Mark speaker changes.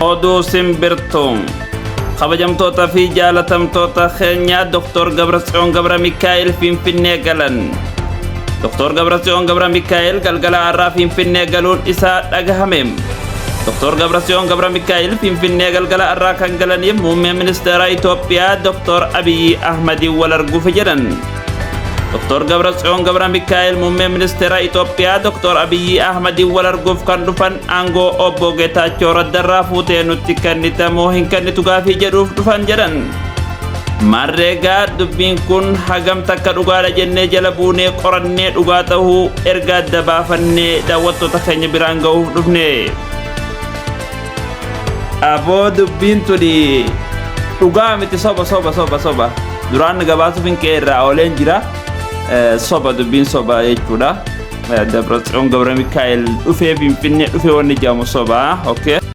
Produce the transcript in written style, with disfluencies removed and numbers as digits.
Speaker 1: Oduu simbirtuu. Kabajamtoota fi jaalatamtoota keenya Dr. Gabratsiyoon Gabra Mikaa'el Finfinnee galan. Dr. Gabratsiyoon Gabra Mikaa'el galgala har'aa Finfinnee galuun isaa dhagahame. Dr. Gabratsiyoon Gabra Mikaa'el Finfinnee galgala har'aa kan galaniif muummee ministeera Itoophiyaa Dr. Abiyyi Ahmadiin wal arguuf jedhan. Dr. Gabratsiyoon Gabra Mikaa'el muummee ministeera Itoophiyaa Dr. Abiyyi Ahmadiin wal arguuf kan dhufan aangoo obbo Geetaachoo Raddarraa fuutee nutti kennitamoo hin kennitu gaafii jedhuuf dhufan jedhan. Marreegaa dubbiin kun hagam takka dhugaadha jennee jala buunee qorannee dhugaa ta'uu erga adda baafannee daawwattoota keenya biraan ga'uuf dhufne. Aboo dubbiin tuni dhugaa miti soba soba soba soba. Duraan gabaasuuf hin qe'ee irraa ooleen jira. Soba dubbiin soba jechuudha. Dabratsiyoon Gabra Mikaa'el dhufee Finfinnee dhufee wanni jedhamu soba. Okay.